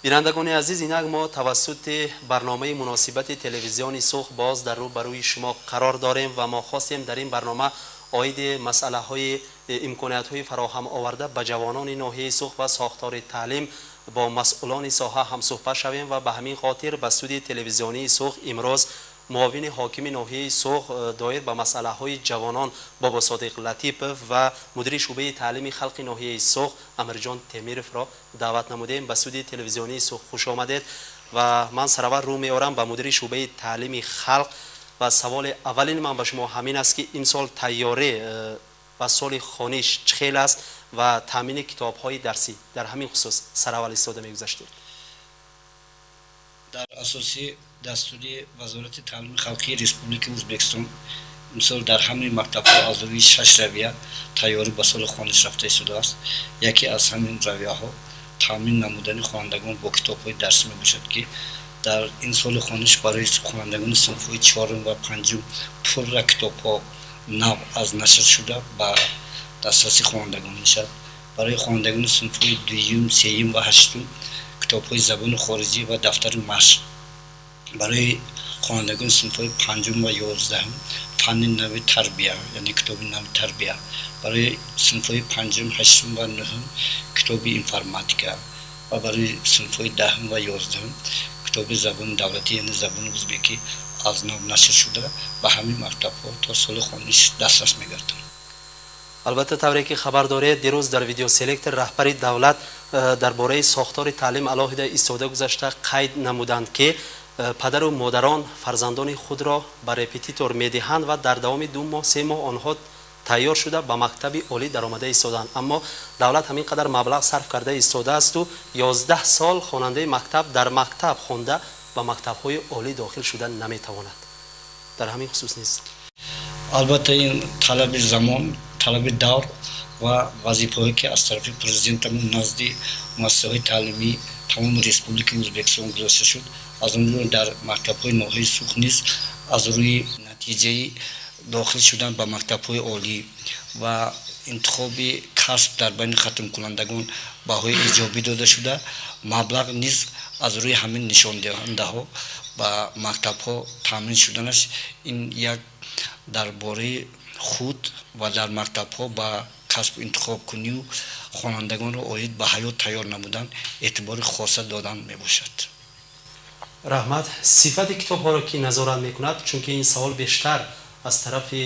Бинандагони азиз, инак мо тавассути барномаи муносибати телевизиони Суғд боз дар рӯ ба рӯи шумо қарор дорем ва мо хостем дар ин барнома оиди масъалаҳои имкониятҳои фароҳам оварда ба ҷавонони ноҳияи Суғд ва сохтори таълим бо масъулони соҳа ҳамсӯҳбат шавем ва ба ҳамин хотир ба студияи телевизионии Суғд имрӯз муовини ҳокими ноҳияи Суғд доир ба масъалаҳои ҷавонон Бобосодиқ Латипов ва мудири шӯъбаи таълими халқи ноҳияи Суғд Амирҷон Темировро даъват намудем. Ба студияи телевизионии Суғд хуш омадед ва ман сараввал рӯ меорам ба мудири шӯъбаи таълими халқ ва саволи аввалини ман ба шумо ҳамин аст, ки имсол тайёрӣ ба соли хониш чӣ хел аст ва таъмини китобҳои дарсӣ дар ҳамин хусус сараввал истода мегузаштед. Дар асоси дастури Вазорати таълими халқии Республикаи Ӯзбекистон имсол дар ҳамаи мактабҳо аз рӯи шаш равия тайёрӣ ба соли хониш рафта истодааст. Яке аз ҳамин равияҳо таъмин намудани хонандагон бо китобҳои дарсӣ мебошад, ки дар ин соли хониш барои хонандагони синфҳои чорум ва панҷум пурра китобҳо нав аз нашр шуда ба дастраси хонандагон мешавад. Барои хонандагони синфҳои дуюм, сеюм ва ҳаштум китобҳои забони хориҷӣ ва дафтари машқ, барои хонандагони синфҳои панҷум ва 11-ум фанни нави тарбия, яъне китоби нави тарбия, барои синфҳои панҷум, ҳаштум ва нӯҳум китоби информатика ва барои синфҳои 10-ум ва 11-ум китоби забони давлатӣ, яъне забони ӯзбекӣ аз нав нашр шуда ба ҳамин мактабҳо то соли хониш дастрас мегарданд. Албатта, тавре ки хабар доред, дирӯз дар видеоселектор раҳбари давлат дар бораи сохтори таълим алоҳида истода гузашта қайд намуданд, ки падару модарон фарзандони худро ба репетитор медиҳанд ва дар давоми 2 моҳ, 3 моҳ онҳо тайёр шуда ба мактаби олӣ даромада истоданд. Аммо давлат ҳамин қадар маблағ сарф карда истодаасту 11 сол хонандаи мактаб дар мактаб хонда ба мактабҳои олӣ дохил шуда наметавонад. Дар ҳамин хусус низ. Албатта, ин талаби замон, талаби давр ва вазифаҳое, ки аз тарафи президентамон назди муассисаҳои таълимии тамоми Республикаи Ӯзбекистон гузошта шуд, аз он ҷумла дар мактабҳои ноҳияи Суғд низ аз рӯи натиҷаи дохил шудан ба мактабҳои олӣ ва интихоби касб дар байни хатмкунандагон баҳои иҷобӣ дода шуда, маблағ низ аз рӯи ҳамин нишондиҳандаҳо ба мактабҳо таъмин шуданаш ин як дар бораи худ ва дар мактабҳо ба касб интихобкунию хонандагонро оид ба ҳаёт тайёр намудан эътибори хоса додан мебошад. Раҳмат. Сифати китобҳоро ки назорат мекунад? Чунки ин савол бештар аз тарафи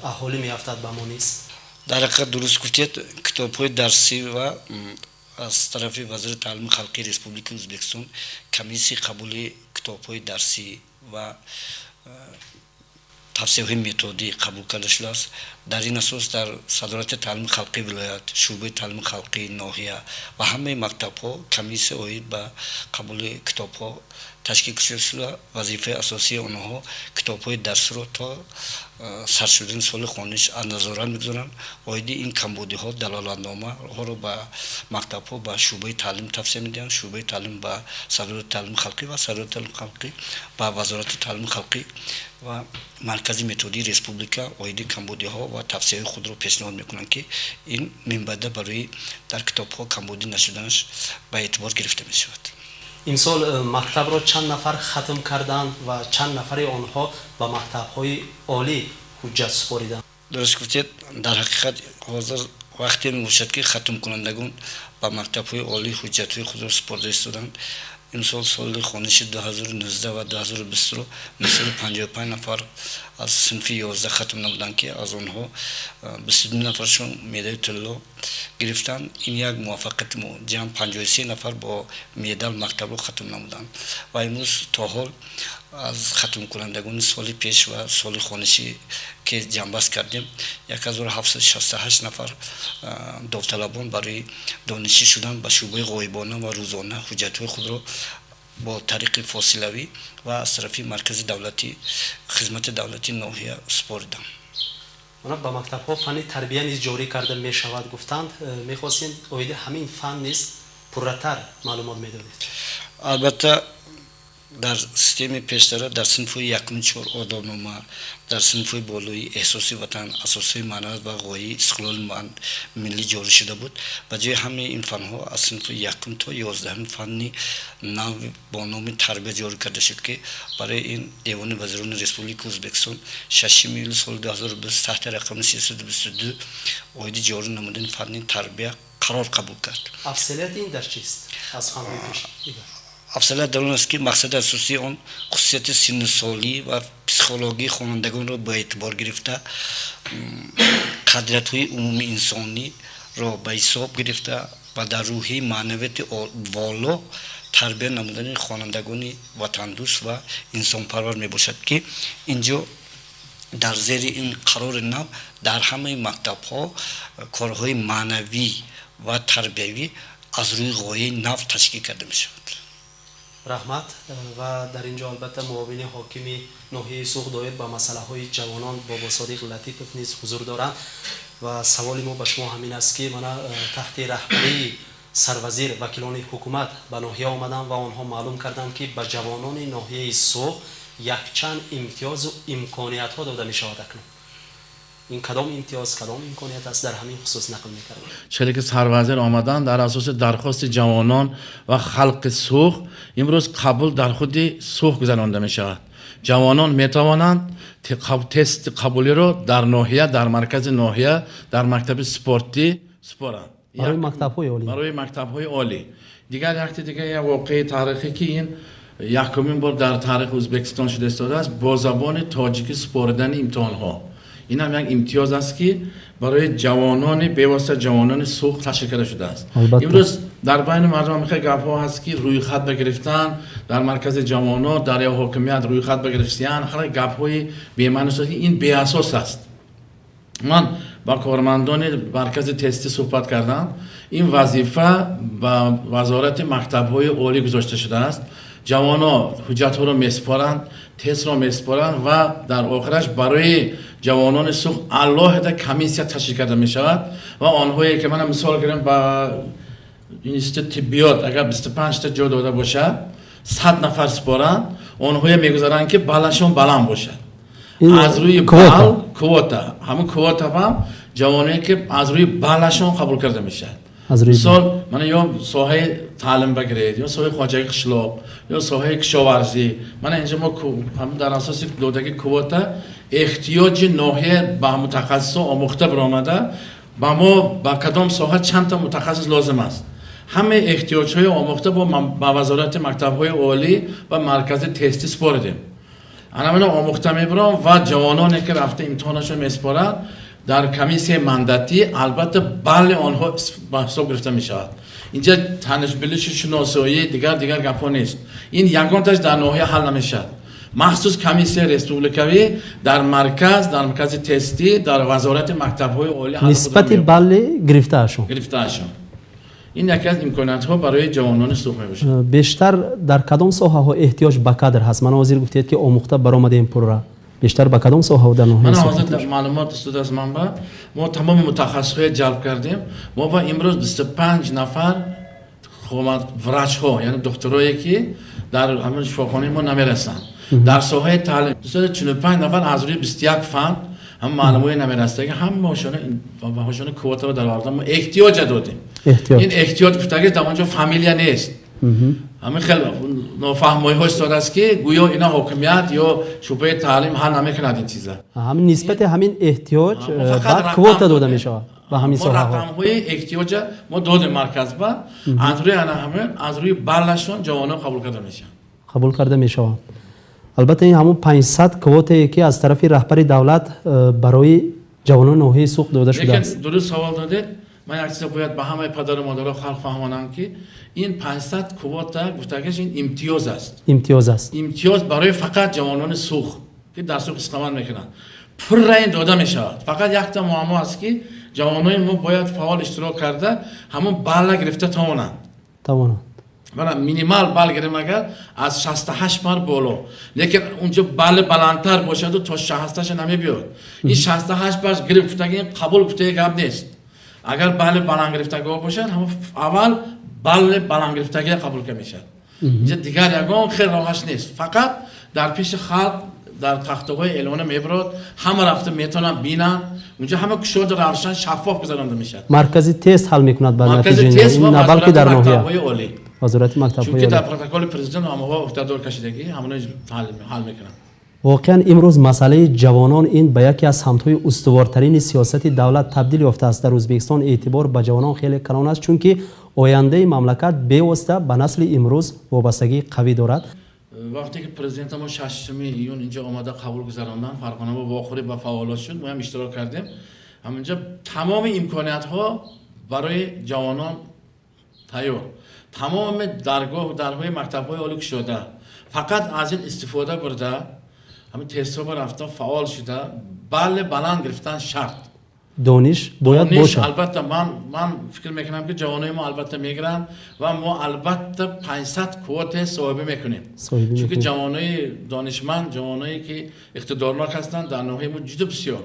аҳолӣ меафтад ба мо низ. Дар ҳақиқат, дуруст гуфтед. Китобҳои дарсӣ ва аз тарафи Вазири таълими халқии Республикаи Ӯзбекистон комиссияи қабули китобҳои дарсӣ ва тавсияҳои методӣ қабул карда шудааст. Дар ин асос дар садорати таълими халқии вилоят, шӯъбаи таълими халқии ноҳия ва ҳамаи мактабҳо комиссия оид ба қабули китобҳо ташкил шуда, вазифаи асосии онҳо китобҳои дарсиро то сар шудани соли хониш аз назорат мегузоранд. Оиди ин камбудиҳо далолатномаҳоро ба мактабҳо, ба шӯъбаи таълим тавсия медиҳанд, шӯъбаи таълим ба садорати таълими халқӣ ва садорати таълими халқӣ ба Вазорати таълими халқӣ ва маркази методии республика оиди камбудиҳо ва тавсияҳои худро пешниҳод мекунанд, ки ин минбаъда барои дар китобҳо камбудӣ нашуданаш ба эътибор гирифта мешавад. Имсол мактабро чанд нафар хатм карданд ва чанд нафари онҳо ба мактабҳои олӣ ҳуҷҷат супориданд? Дуруст гуфтед. Дар ҳақиқат, ҳозир вақте мебошад, ки хатмкунандагон ба мактабҳои олӣ ҳуҷҷатҳои худро супорда истоданд. Имсол соли хониши 2019 ва 2020-ро 955 нафар аз синфи 11 хатм намуданд, ки аз онҳо 22 нафаршон медали тилло гирифтанд. Ин як муваффақияти мо. Ҷамъ 53 нафар бо медал мактабро хатм намуданд ва имрӯз то ҳол аз хатмкунандагони соли пеш ва соли хонишӣ, ки ҷамъбаст кардем, 1768 нафар довталабон барои донишҷӯ шудан ба шӯъбаи ғоибона ва рӯзона ҳуҷҷатҳои худро бо тариқи фосилавӣ ва аз тарафи маркази давлатӣ хизмати давлатии ноҳия супориданд. Ба мактабҳо фанни тарбия низ ҷорӣ карда мешавад, гуфтанд. Мехостем оиди ҳамин фан низ пурратар маълумот медодед. Албатта. Дар системаи пештара дар синфҳои якуми чор одобнома, дар синфҳои болои эҳсоси ватан, асосҳои маънавият ва ғояи истиқлоли миллӣ ҷорӣ шуда буд. Ба ҷои ҳамаи ин фанҳо аз синфи якум то 11-уми фанни нав бо номи тарбия ҷорӣ карда шуд, ки барои ин Девони вазирони Республикаи Ӯзбекистон 6 июли соли 2020 таҳти рақами 322 оиди ҷорӣ намудани фанни тарбия қарор қабул кард. Афзалияти ин дар чист аз фанҳои пеш дигар? Афзалият дар он аст, ки мақсади асосии он хусусияти синну солӣ ва психологии хонандагонро ба эътибор гирифта, қадрияти умумии инсониро ба ҳисоб гирифта ва дар рӯҳияи маънавияти воло тарбия намудани хонандагони ватандӯст ва инсонпарвар мебошад, ки инҷо дар зери ин қарори нав дар ҳамаи мактабҳо корҳои маънавӣ ва тарбиявӣ аз рӯи ғояи нав ташкил карда мешавад. Раҳмат. Ва дар ин ҷо, албатта, муовини ҳокими ноҳияи Суғд доир ба масъалаҳои ҷавонон Бобосодиқ Латипов низ ҳузур доранд. Ва саволи мо ба шумо ҳамин аст, ки мана таҳти раҳбарии сарвазир вакилони ҳукумат ба ноҳия омаданд ва онҳо маълум карданд, ки ба ҷавонони ноҳияи Суғд якчанд имтиёзу имкониятҳо дода мешавад. Акнун ин кадом имтиёз, кадом имконият аст, дар ҳамин хусус нақл мекардем. Чизе ки сарвазир омаданд, дар асоси дархости ҷавонон ва халқи Суғд имрӯз қабул дар худи Суғд гузаронда мешавад. Ҷавонон метавонанд тести қабулиро дар ноҳия, дар маркази ноҳия, дар мактаби спортӣ супоранд. Барои мактабҳои олӣ. Барои мактабҳои олӣ. Дигар якти дигар як воқеаи таърихӣ, ки ин якумин бор дар таърихи Ӯзбекистон шуда истодааст, бо забони тоҷикӣ супоридани имтиҳонҳо. Ин ҳам як имтиёз аст, ки барои ҷавонони, бевосита ҷавонони Суғд ташкил карда шудааст. Имрӯз дар байни мардум ҳамихел гапҳо ҳаст, ки рӯйхат багирифтан дар маркази ҷавонон, дар ё ҳокимият рӯйхат багирифтиян, ҳар гапҳои бемаъни, ки ин беасос аст. Ман ба кормандони маркази тестӣ суҳбат кардам. Ин вазифа ба Вазорати мактабҳои олӣ гузошта шудааст. Ҷавонон ҳуҷҷатҳоро месупоранд, тестро месупоранд ва дар охираш барои ҷавонони Суғд алоҳида комиссия ташкил карда мешавад. Ва онҳое ки, мана, мисол гирем, ба институт тиббиёт агар 25та ҷо дода бошад, 100 нафар супоранд, онҳое мегузаранд, ки баллашон баланд бошад. Аз рӯи бал, квота. Ҳамин квота ҳам ҷавоне ки аз рӯи баллашон қабул карда мешавад. Мисол, мана, ё соҳаи таълим багиред, ё соҳаи хоҷагии қишлоқ, ё соҳаи кишоварзӣ. Мана, инҷо мо дар асоси додаги квота эҳтиёҷи ноҳия ба мутахассисо омӯхта баромада, ба мо ба кадом соҳа чандта мутахассис лозим аст, ҳамаи эҳтиёҷҳои омӯхта ба Вазорати мактабҳои олӣ ва маркази тестӣ супоридем. Ана омӯхта мебаром ва ҷавононе ки рафта имтиҳонашон месупоранд, дар комиссияи мандатӣ албатта балли онҳо ба ҳисоб гирифта мешавад. Инҷа танишбилишу шиносоӣ, дигар дигар гапҳо нест. Ин ягонташ дар ноҳия ҳал намешавад. Махсус комиссияи республикавӣ дар марказ, дар маркази тестӣ, дар Вазорати мактабҳои олӣ. Нисбати балли гирифтаашон. Гирифтаашон. Ин яке аз имкониятҳо барои ҷавонони Суғд мебошад. Бештар дар кадом соҳаҳо эҳтиёҷ ба кадр ҳаст? Мана, ҳозир гуфтед, ки омӯхта баромадем пурра. Бештар ба кадом соҳаҳо дар ноҳияи Мана, ҳозир маълумот истодааст манба. Мо тамоми мутахассисҳоя ҷалб кардем. Мо ба имрӯз 25 нафар врачҳо, яъне духтурое, ки дар ҳамин шифохонаи мо намерасанд. Дар соҳаи таълим 245 нафар аз рӯи 21 фан ҳам маълумои намерасидаги, ҳамаҳошона квотаро дароварда, мо эҳтиёҷа додем. Ин эҳтиёҷ гуфтаги дар он ҷо фамилия нест. Ҳамин хел нофаҳмоиҳо истодааст, ки гӯё ина ҳокимият ё шӯъбаи таълим ҳал намекунад ин чиза. Ҳамин нисбати ҳамин эҳтиёҷ баъд квота дода мешавад ба ҳамин соҳаҳо. Рақамҳои эҳтиёҷа мо додем марказ ба, аз рӯи ана ҳамин, аз рӯи баллашон ҷавонон қабул карда мешаванд. Қабул карда мешаванд. Албатта, ин ҳамун 500 квотае, ки аз тарафи раҳбари давлат барои ҷавонони ноҳияи Суғд дода шудааст. Дуруст савол додед. Ман як чиза бояд ба ҳамаи падару модаро, халқ фаҳмонам, ки ин 500 квота гуфтагаш ин имтиёз аст. Имтиёз аст. Имтиёз барои фақат ҷавонони Суғд, ки дар Суғд истиқомат мекунанд, пурра ин дода мешавад. Фақат якта муаммо аст, ки ҷавонони мо бояд фаъол иштирок карда, ҳамон балла гирифта тавонанд. Тавонанд. Мана, минимал балл гирем агар, аз 68 бар боло. Лекин унҷо балли баландтар бошаду то 68 намебиёд. Ин 68 бар гирифт гуфтаги ин қабул гуфтаги гап нест. Агар балли баланд гирифтагиҳо бошад, ҳамон аввал балли баланд гирифтагия қабул карда мешавад. Инҷа дигар ягон хел роҳаш нест. Фақат дар пеши халқ дар тахтаҳои эълона мебарод, ҳама рафта метавонанд бинанд. Унҷа ҳама кушода, равшан, шаффоф гузаронда мешавад. Маркази тест ҳал мекунад ба Маркази натиҷаи тест ва на балки дар вазорати ноҳия. мактабҳои олӣ. Вазорати мактабҳои Чунки дар олӣ. Протоколи президент ҳамаҳо уҳдадор кашидагӣ, ҳамоно ҳал мекунанд. Воқеан, имрӯз масъалаи ҷавонон ин ба яке аз самтҳои устувортарини сиёсати давлат табдил ёфтааст. Дар Ӯзбекистон эътибор ба ҷавонон хеле калон аст, чунки ояндаи мамлакат бевосита ба насли имрӯз вобастагии қавӣ дорад. Вақте ки президента мо 6 июн инҷо омада қабул гузаронданд, Фарғона ва вохӯрӣ ба фаъолот шуд, мо ҳам иштирок кардем. Ҳаминҷо тамоми имкониятҳо барои ҷавонон тайёр, тамоми даргоҳ дарҳои мактабҳои олӣ кушода, фақат аз ин истифода бурда, ҳамин тестҳо рафта, фаъол шуда, балли баланд гирифтан шарт. Дониш бояд Дониш, бошад. Албатта, ман фикр мекунам, ки ҷавонои мо албатта мегиранд ва мо албатта 500 квоте соҳибӣ мекунем. Соҳибӣ чунки мекунем. Ҷавонои донишманд, ҷавоное ки иқтидорнок ҳастанд, дар ноҳияи мо ҷудо бисёр.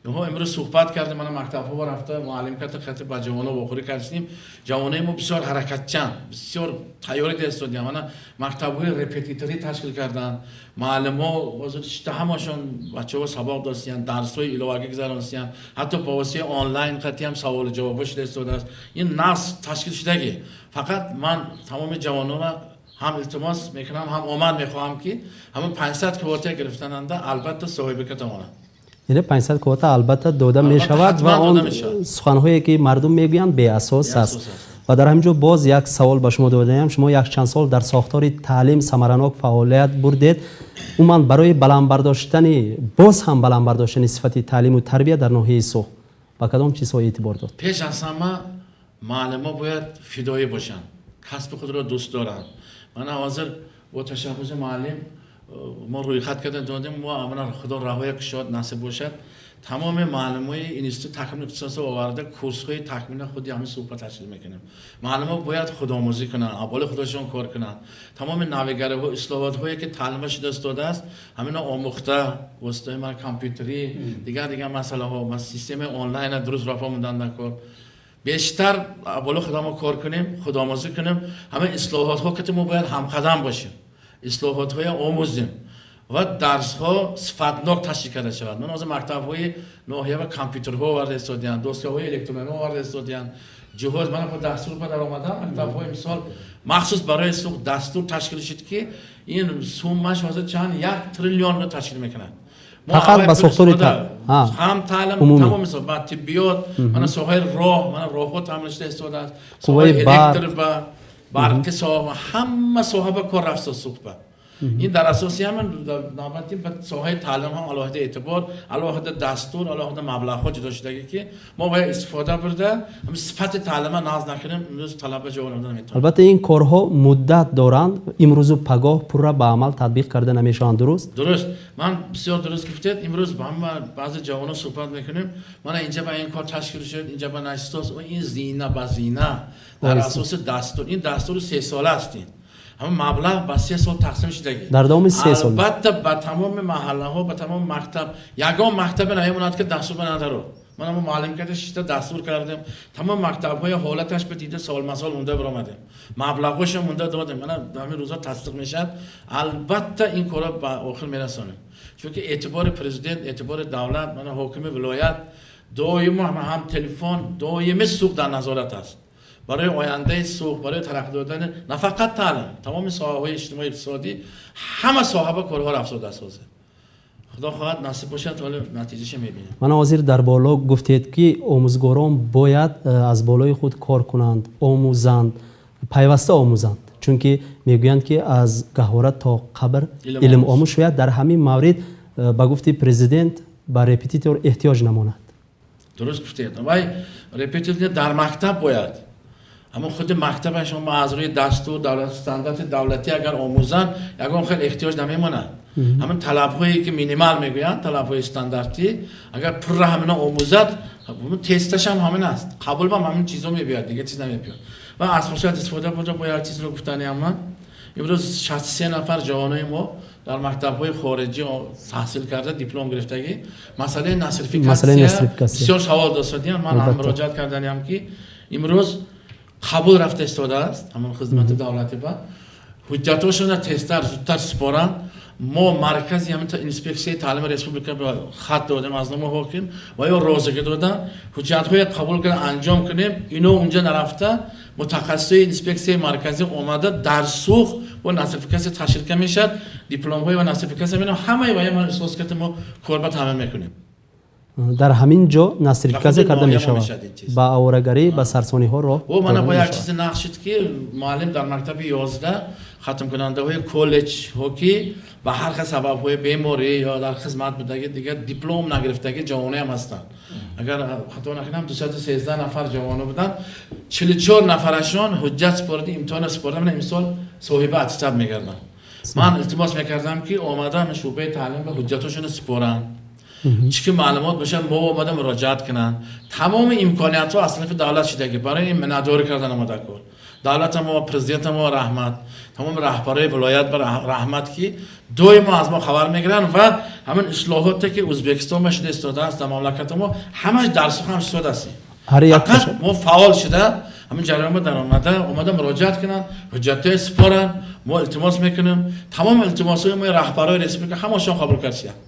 Инҳо имрӯз суҳбат кардем, мана мактабҳо рафта муаллим карда, хати ба ҷавоно вохӯрӣ кардем. Ҷавонои мо бисёр ҳаракатчан, бисёр тайёрӣ дастодиям. Мана мактабҳои репетиторӣ ташкил карданд, муаллимҳо ҳозир шита ҳамашон бачаҳо сабоқ достиянд, дарсҳои иловагӣ гузаронистиянд, ҳатто ба воситаи онлайн хати ҳам саволу ҷавобҳо шуда истодааст. Ин нақс ташкил шудагӣ. Фақат ман тамоми ҷавононро ҳам илтимос мекунам, ҳам омад мехоҳам, ки ҳамон 500 квота гирифтананда албатта соҳиби тавонанд. Яъне 500 квота албатта дода Албатта, мешавад ва ҳатман он дода мешавад. суханҳое ки мардум мегӯянд, беасос аст. Беасос аст. Ва дар ҳамин ҷо боз як савол ба шумо додаям. Шумо як чанд сол дар сохтори таълим самаранок фаъолият бурдед. Умуман, барои баланд бардоштани, боз ҳам баланд бардоштани сифати таълиму тарбия дар ноҳияи Суғд ба кадом чизҳо эътибор дод? Пеш аз ҳама муаллимо бояд фидоӣ бошанд, касби худро дӯст доранд. Мана ҳозир бо ташаббуси муаллим мо рӯйхат карда додем. Мо амана худо раҳоя кушод насиб бошад, тамоми муаллимои институт такмили ихтисосро оварда, курсҳои такмили худи ҳамин суҳбат ташкил мекунем. Муаллимо бояд худомӯзӣ кунанд, аввали худашон кор кунанд, тамоми навигариҳо, ислоҳотҳое ки таълима шуда истодааст, ҳамино омӯхта, воситаҳои мана компютерӣ, дигар дигар масъалаҳо, системаи онлайна дуруст рафа мондан дар кор. Бештар аввало худамо кор кунем, худомӯзӣ кунем. Ҳама ислоҳотҳо ки мо бояд ҳамқадам бошем, ислоҳотҳоя омӯзем ва дарсҳо сифатнок ташкил карда шавад. Ман ҳозир мактабҳои ноҳия ва компютерҳо оварда истодиянд, доскаҳои электронӣ оварда истодиянд, ҷиҳоз. Мана бо дастур ба даромадам, мактабҳои мисол махсус барои Суғд дастур ташкил шуд, ки ин суммаш ҳозир чанд 1 триллионро ташкил мекунад. Фақат ба сохтори ҳам таълим, тамоми ба тиббиёт, мана соҳаи роҳ, мана роҳҳо таъмир шуда истодааст, соҳаи электр ба барқи соҳа, ҳама соҳа ба кор рафта Суғд. Ин дар асоси ҳамин навбати ба соҳаи таълим ҳам алоҳида эътибор, алоҳида дастур, алоҳида маблағҳо ҷудо шудагӣ, ки мо бояд истифода бурда, ҳамин сифати таълима нағз накунем, имрӯз талаба ҷавоб дода наметавонад. Албатта, ин корҳо муддат доранд, имрӯзу пагоҳ пурра ба амал татбиқ карда намешаванд, дуруст? Дуруст, ман бисёр дуруст гуфтед. Имрӯз ба ҳама баъзе ҷавонон суҳбат мекунем, мана инҷа ба ин кор ташкил шуд, инҷа ба нашистоз. Ин зина ба зина дар асоси дастур, ин дастури сесола аст, ин ҳама маблағ ба 3 сол тақсим шудагӣ. Дар давоми 3 сол. Албатта, ба тамоми маҳаллаҳо, ба тамоми мактаб, ягон мактабе намемонад, ки дастур ба надарод. Ман ҳамо муаллим карда шишта дастур кардем, тамом мактабҳои ҳолаташ ба дида, солмасол монда биромадем, маблағҳошо монда додем. Мана ҳамин рӯзҳо тасдиқ мешавад. Албатта, ин корро ба охир мерасонем, чунки эътибори президент, эътибори давлат, мана ҳокими вилоят доимо ҳам телефон, доими Суғд дар назорат аст. Барои ояндаи Суғд, барои тараққӣ додани на фақат таълим, тамоми соҳаҳои иҷтимои, иқтисодӣ, ҳама соҳа ба корҳо рафтодааст. Ҳозир худо хоҳад, насиб бошад, ҳоло натиҷаша мебинем. Мана ҳозир дар боло гуфтед, ки омӯзгорон бояд аз болои худ кор кунанд, омӯзанд, пайваста омӯзанд, чунки мегӯянд, ки аз гаҳвора то қабр илм омӯз. Шояд дар ҳамин маврид ба гуфти президент ба репетитор эҳтиёҷ намонад. Дуруст гуфтед. Вай репетитор дар мактаб бояд, ҳамон худи мактабаш аз рӯи дастур, стандарти давлатӣ агар омӯзанд, ягон хел эҳтиёҷ намемонад. Ҳамин талабҳое ки минимал мегӯянд, талабҳои стандартӣ, агар пурра ҳамина омӯзад, тесташам ҳамин аст, қабул бам ҳамин чизо мебиёяд, дигар чиз намебиёяд. Ва аз фурсат истифода бурда, бо як чизро гуфтаниам. Ман имрӯз 63 нафар ҷавонои мо дар мактабҳои хориҷӣ таҳсил карда, диплом гирифтагӣ. Масъалаи нострификатсия бисёр савол достодиям. Ман ҳам муроҷиат карданиам, ки имрӯз қабул рафта истодааст ҳамон хизмати давлатӣ ба Ҳуҷҷатҳошонро тезтар, зудтар супоранд. Мо маркази ҳамин инспексияи таълими республика хат додем аз номи ҳоким ва ё розигӣ доданд, ҳуҷҷатҳое қабул карда анҷом кунем. Ино унҷа нарафта, мутахассисои инспексияи марказӣ омада дар Суғд бо нострификатсия ташкил мешавад, дипломҳои ва нострификатсия менам, ҳамаи ва мо эҳсос кардем, мо корба таъмин мекунем. Дар ҳамин ҷо нострификатсия карда мешавад, ба оворагарӣ, ба сарсониҳо роҳ О, мана бо як чизи нақш шуд, ки муаллим дар мактаби 11 хатмкунандаҳои коллеҷҳо, ки ба ҳар хел сабабҳои беморӣ ё дар хизмат будаги, дигар диплом нагирифтаги ҷавоноям ҳастанд. Агар хато накунам, 213 нафар ҷавоно буданд, 44 нафарашон ҳуҷҷат супорида, имтиҳона супорида, мана имсол соҳиби аттестат мегарданд. Ман илтимос мекардам, ки омада шӯъбаи таълим ба ҳуҷҷатҳошонро супоранд, чӣ ки маълумот бошад, мо омада муроҷиат кунанд. Тамоми имкониятҳо аз тарафи давлат шудагӣ барои ин миннатдорӣ кардан омада кор. Давлата мо, президента мо раҳмат, тамоми раҳбарои вилоят ба раҳмат, ки доимо аз мо хабар мегиранд ва ҳамин ислоҳоте, ки Ӯзбекистон ба шуда истодааст, дар мамлакати мо ҳамаш дар Суғд ҳам истодааст. Фақат мо фаъол шуда, ҳамин ҷараёнба даромада, омада муроҷиат кунанд, ҳуҷҷатҳое супоранд. Мо илтимос мекунем, тамоми илтимосҳои мо раҳбарои республика ҳамашон қабул карданд,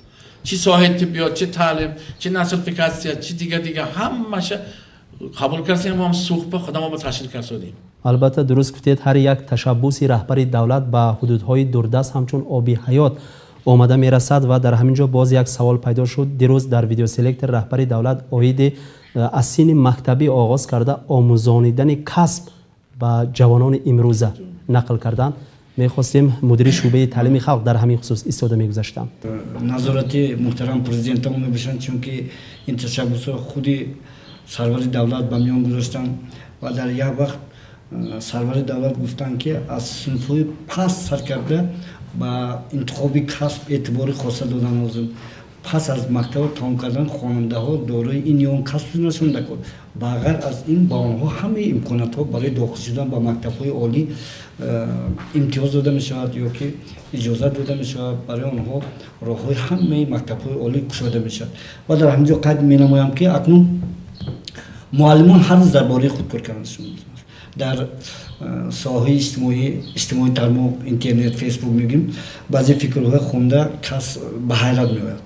чӣ соҳаи тиббиёт, чӣ таълим, чӣ нострификатсия, чӣ дига дига, ҳамаша қабул кардем. Мо ҳам Суғдба худамо ба ташкил кардодем. Албатта, дуруст гуфтед, ҳар як ташаббуси раҳбари давлат ба ҳудудҳои дурдаст ҳамчун оби ҳаёт омада мерасад. Ва дар ҳамин ҷо боз як савол пайдо шуд. Дирӯз дар видеоселектор раҳбари давлат оиди аз синни мактабӣ оғоз карда омӯзонидани касб ба ҷавонони имрӯза нақл карданд. Мехостем мудири шӯъбаи таълими халқ дар ҳамин хусус истода мегузаштанд. Назорати муҳтарам президентамо мебошанд, чунки ин ташаббусро худи сарвари давлат ба миён гузоштанд ва дар як вақт сарвари давлат гуфтанд, ки аз синфҳои паст сар карда ба интихоби касб эътибори хоса додан лозим. Пас аз мактабро тамом кардан хонандаҳо дорои ин ё он касб нашаванд дакор, ба ғайр аз ин ба онҳо ҳамаи имкониятҳо барои дохил шудан ба мактабҳои олӣ имтиёз дода мешавад ё ки иҷозат дода мешавад, барои онҳо роҳҳои ҳамаи мактабҳои олӣ кушода мешавад. Ва дар ҳамин ҷо қайд менамоям, ки акнун муаллимон ҳар рӯз дар бораи худ кор карданашон лозим аст. Дар соҳаи иҷтимоӣ тармоқ, интернет, Фейсбук мегӯем, баъзе фикрҳои хонда кас ба ҳайрат меояд.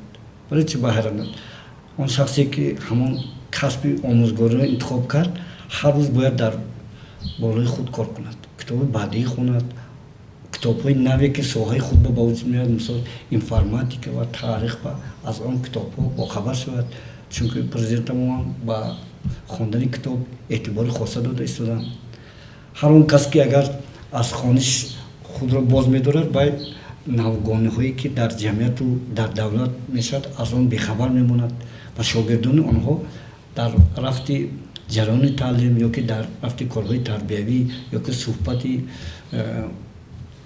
Барои чӣ ба ҳайрат меояд? Он шахсе, ки ҳамон касби омӯзгориро интихоб кард, ҳар рӯз бояд дар болои худ кор кунад, китоби бадиӣ хонад, китобҳои наве, ки соҳаи худ ба вуҷуд меояд, мисол информатика ва таърих, ва аз он китобҳо бохабар шавад, чунки президентамон ба хондани китоб эътибори хоса дода истоданд. Ҳар он кас, ки агар аз хониш худро боз медорад, вай навгониҳое, ки дар ҷамъияту дар давлат мешавад, аз он бехабар мемонад. Ва шогирдони онҳо дар рафти ҷараёни таълим ё ки дар рафти корҳои тарбиявӣ ё ки суҳбати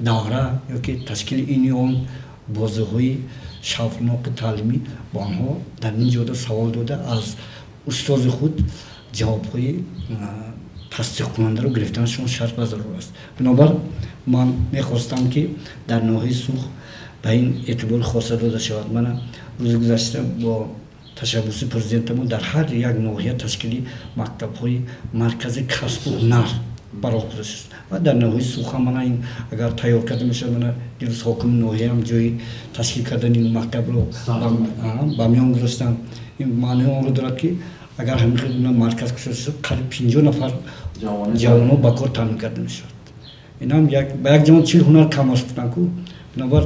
давра ё ки ташкили ин ё он бозиҳои шавқноки таълимӣ ба онҳо дар ин ҷода савол дода, аз устози худ ҷавобҳои тасдиқкунандаро гирифтанашон шарт ва зарур аст. Бинобар ман мехостам, ки дар ноҳияи Суғд ба ин эътибори хоса дода шавад. Мана рӯзи гузашта бо ташаббуси президентамон дар ҳар як ноҳия ташкили мактабҳои маркази касбу ҳунар ба роҳ гузошта шуд ва дар ноҳияи Суғд ҳам мана ин агар тайёр карда мешавад. Мана дирӯз ҳокими ноҳияам ҷои ташкил кардани ин мактабро ба миён гузоштанд. Ин маънои онро дорад, ки агар ҳамин хел марказ кушода шуд, қариб 50 нафар ҷавонон ба кор таъмин карда мешавад. Инам ба як ҷавон 40 ҳунар кам аст, гуфтанд ку. Бинобар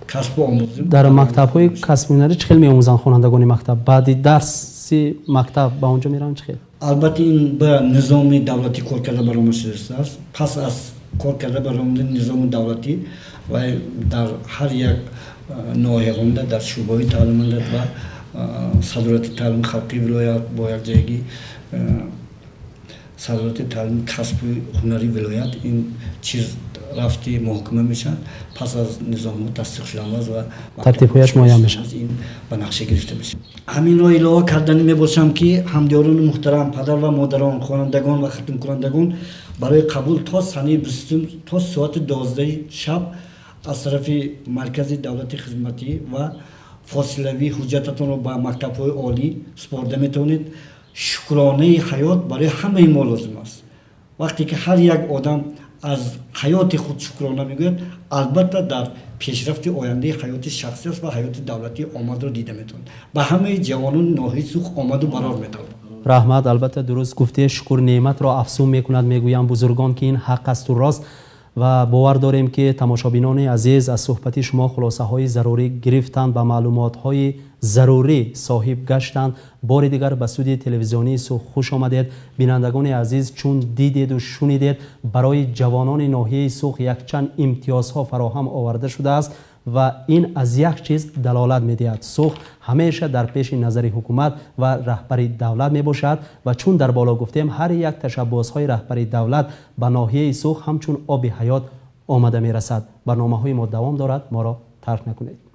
касбу омӯзӣ Дар мактабҳои касби ҳунарӣ чӣ хел меомӯзанд? Хонандагони мактаб баъди дарси мактаб ба он ҷо мераванд, чӣ хел? Албатта, ин ба низоми давлатӣ кор карда баромада шудааст. Пас аз кор карда баромадани низоми давлатӣ ва дар ҳар як ноҳияҳонда, дар шӯъбаҳои таълиманда ва садорати таълими халқии вилоят бо якҷоягӣ садорати таълими касбу ҳунари вилоят ин чиз рафти муҳокима мешавад. Пас аз низомҳо тасдиқ шудан ва Тартибҳояш муайян мешавад. Ин ба нақша гирифта мешавад. Ҳаминро илова карданӣ мебошам, ки ҳамдиёрони муҳтарам, падар ва модарон, хонандагон ва хатмкунандагон барои қабул то санаи 20-ум то соати 12-и шаб аз тарафи маркази давлати хизматӣ ва фосилавӣ ҳуҷҷататонро ба мактабҳои олӣ супорда метавонед. Шукронаи ҳаёт барои ҳамаи мо лозим аст. Вақте ки ҳар як одам аз ҳаёти худ шукрона мегӯяд, албатта дар пешрафти ояндаи ҳаёти шахсиаш ва ҳаёти давлатӣ омадро дида метавонад. Ба ҳамаи ҷавонони ноҳияи Суғд омаду барор металабам. Раҳмат, албатта дуруст гуфте, шукр неъматро афзун мекунад, мегӯям бузургон, ки ин ҳақ асту рост. Ва бовар дорем, ки тамошобинони азиз аз суҳбати шумо хулосаҳои зарурӣ гирифтанд, ба маълумотҳои зарурӣ соҳиб гаштанд. Бори дигар ба студияи телевизионии Суғд хуш омадед. Бинандагони азиз, чун дидеду шунидед, барои ҷавонони ноҳияи Суғд якчанд имтиёзҳо фароҳам оварда шудааст ва ин аз як чиз далолат медиҳад: Суғд ҳамеша дар пеши назари ҳукумат ва раҳбари давлат мебошад. Ва чун дар боло гуфтем, ҳар як ташаббусҳои раҳбари давлат ба ноҳияи Суғд ҳамчун оби ҳаёт омада мерасад. Барномаҳои мо давом дорад, моро тарк накунед.